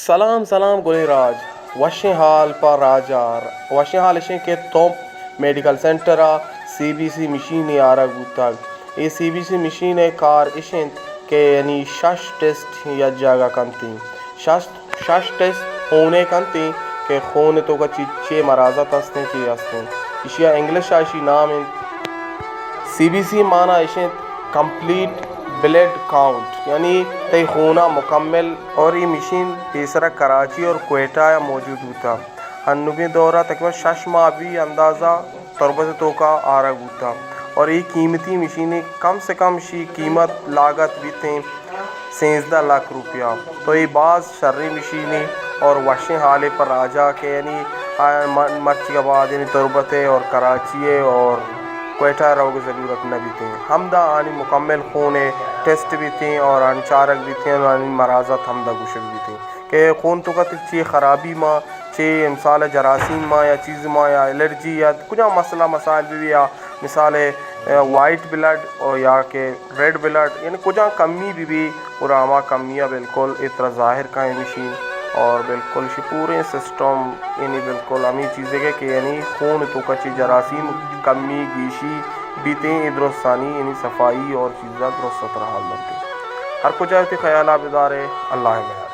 سلام سلام گلیں راج، وشیں حال پہ راج ءَ۔ وشیں حال اش انت کہ تمپ میڈیکل سینٹر ءَ سی بی سی مشینے آرگ بوتگ۔ اے سی بی سی مشین ءِ کار اش انت کہ یعنی شش ٹیسٹ یک جاگہ کنت انت۔ شش، شش ٹیسٹ خون ءِ کنت انت کہ خون ءِ توکا چی، چی مرضات ہست انت، چی ہست انت۔ ایشی ءَ انگلش ءَ ایشی نام انت سی بی سی، معنی اش انت کمپلیٹ بلڈ کاؤنٹ، یعنی تئی خون ءِ مکمل۔ اور اے مشین پیسرا کراچی اور کوئٹہ ءَ موجود بوتگ۔ انوگیں دور ءَ تقریباً شش ماہ بی اندازہ تربت ءِ توکا آرگ بوتگ۔ اور اے قیمتی مشینے، کم سے کم شی قیمت لاگت بیت انت سیزدہ لکھ روپیہ۔ تو اے باز شریں مشینے اور وشیں حالے پہ راج ءَ کہ یعنی آ م-، مرچی ءَ بعد یعنی تربت ءَ اور کراچی ءَ اور کوئٹہ ءَ روگ ءِ ضرورت نہ بیت انت۔ ہمدا آنی مکمل خون ءِ ٹیسٹ بیت انت اور آنی چارگ بیت انت اور آنی مرضات ہمدا گوشگ بیت انت کہ خون ءِ توکا چی خرابی ما، چی مثال جراثیم ما یا چیز ما یا الرجی یا کجام مسئلہ مسائل بہ بی یا مثال، اے، وائٹ بلڈ اور یا کہ ریڈ بلڈ، یعنی کجام کمی بہ بی، گڑا ہما کمی ءَ بالکل اے ترا ظاہر کن اے مشین۔ اور بالکل شی پوریں سسٹم، یعنی بالکل ہمے چیزے کہ، کہ یعنی خون ءِ توکا چی جراثیم کمی گیشی بیت انت، اے درستانی یعنی صفائی اور چیزا درست ترا حال دنت۔ ہر کجا وتی خیال ءَ بدارے، اللہ ءِ میار۔